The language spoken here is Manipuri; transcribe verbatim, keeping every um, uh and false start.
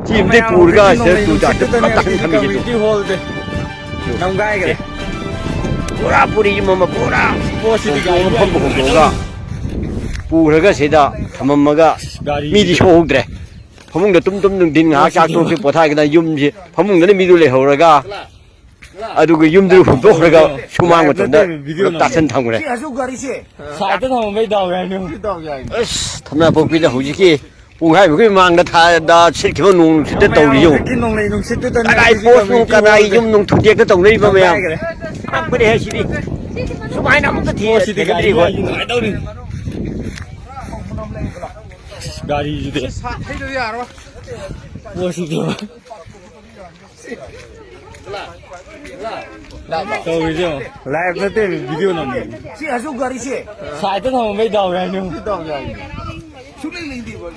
ꯁꯤ ꯑꯝꯇ ꯄꯨꯔꯒ ꯁꯤꯗ ꯇꯨ ꯖꯥꯠꯇ ꯄꯨꯂꯞ ꯇꯥꯁꯟ ꯊꯝꯃꯤꯁꯦ ꯇꯨ꯫ ꯀꯝꯃ꯭ꯌꯨꯅꯤꯇꯤ ꯍꯣꯜꯁꯦ ꯅꯝꯒꯥꯏꯈ꯭ꯔꯦ꯫ ꯄꯨꯔꯥ ꯄꯨꯔꯤ ꯌꯨꯝ ꯑꯃ ꯄꯨꯔꯥ ꯄꯣꯠꯁꯤꯗꯤ ꯍꯣꯡꯗꯣꯛꯑ, ꯒꯥꯔꯤ ꯃꯐꯝꯗ ꯍꯣꯡꯗꯣꯛꯑꯒ ꯄꯨꯈ꯭ꯔꯒ ꯁꯤꯗ ꯊꯝꯃꯝꯃꯒ ꯒꯥꯔꯤ ꯃꯤꯗꯤ ꯁꯣꯛꯍꯧꯗ꯭ꯔꯦ꯫ ꯐꯃꯨꯡꯗ ꯇꯨꯝ ꯇꯨꯝ ꯅꯨꯡꯊꯤꯟ ꯉꯥꯏꯍꯥꯛ ꯆꯥꯛ ꯇꯣꯛꯄꯤ ꯄꯣꯊꯥꯒꯗꯅ ꯌꯨꯝꯁꯤ ꯐꯃꯨꯡꯗꯅ ꯃꯤꯗꯨ ꯂꯩꯍꯧꯔꯒ ꯑꯗꯨꯒ ꯌꯨꯝꯗꯨ ꯍꯨꯝꯗꯣꯛꯈ꯭ꯔꯒ ꯁꯨꯃꯥꯡ ꯃꯇꯣꯟꯗ ꯄꯨꯂꯞ ꯇꯥꯁꯟ ꯊꯝꯈ꯭ꯔꯦ꯫ ꯁꯤ ꯑꯁꯨꯛ ꯒꯥꯔꯤꯁꯦ ꯁꯥꯏꯠꯇ ꯊꯝꯃꯝꯕꯩ ꯗꯥꯎ ꯌꯥꯏꯅꯦ꯫ ꯗꯥꯎ ꯌꯥꯏꯅꯦ꯫ ꯑꯁ, ꯊꯝꯅꯥꯄꯣꯛꯄꯤꯗ ꯍꯧꯖꯤꯛꯀꯤ ꯄꯨꯡꯈꯥꯏꯃꯨꯛꯀꯤ ꯃꯃꯥꯡꯗ ꯊꯥꯗ ꯁꯤꯠꯈꯤꯕ ꯅꯣꯡ ꯅꯨꯡꯁꯤꯠꯇ ꯇꯧꯔꯤ ꯌꯦꯡꯉꯨ꯫ ꯍꯧꯖꯤꯛꯀꯤ ꯅꯣꯡꯂꯩ ꯅꯨꯡꯁꯤꯠꯇꯨꯗꯅꯦ ꯀꯅꯥꯏ ꯍꯧꯖꯤꯛꯀꯤ ꯄꯣꯁꯅꯣ, ꯀꯝꯃ꯭ꯌꯨꯅꯤꯇꯤ ꯀꯅꯥꯏ ꯍꯣꯜꯁꯦ ꯌꯨꯝꯅꯣ ꯊꯨꯗꯦꯛꯇ ꯇꯧꯅꯔꯤꯕ ꯃꯌꯥꯝ꯫ ꯅꯝꯒꯥꯏꯈ꯭ꯔꯦ꯫ ꯑꯉꯛꯄꯅꯦꯍꯦ ꯁꯤꯗꯤ꯫ ꯁꯨꯃꯥꯏꯅ ꯑꯃꯨꯛꯇ ꯊꯦꯡꯅꯗ꯭ꯔꯤ ꯑꯩꯈꯣꯏ꯫ ꯄꯣꯠꯁꯤꯗꯤ ꯒꯥꯔꯤ ꯅꯨꯡꯉꯥꯏꯗꯧꯔꯤ꯫ ꯒꯥꯔꯤꯁꯤꯗꯤ꯫ ꯄꯣꯠꯁꯤꯗꯤ꯫ ꯇꯧꯔꯤꯁꯦ ꯌꯦꯡꯉꯣ꯫ ꯂꯥꯏꯚ ꯅꯠꯇꯦ, ꯚꯤꯗꯤꯑꯣ ꯅꯝꯃꯤ꯫ ꯁꯤ ꯑꯁꯨꯛ ꯒꯥꯔꯤꯁꯦ꯫ ꯁꯥꯏꯠꯇ ꯊꯝꯃꯝꯕꯩ ꯗꯥꯎ ꯌꯥꯏꯅꯦ꯫ ꯗꯥꯎ ꯌꯥꯏꯅꯦ꯫ ꯁꯨꯡꯂꯩ ꯂꯩꯗꯦꯕ꯫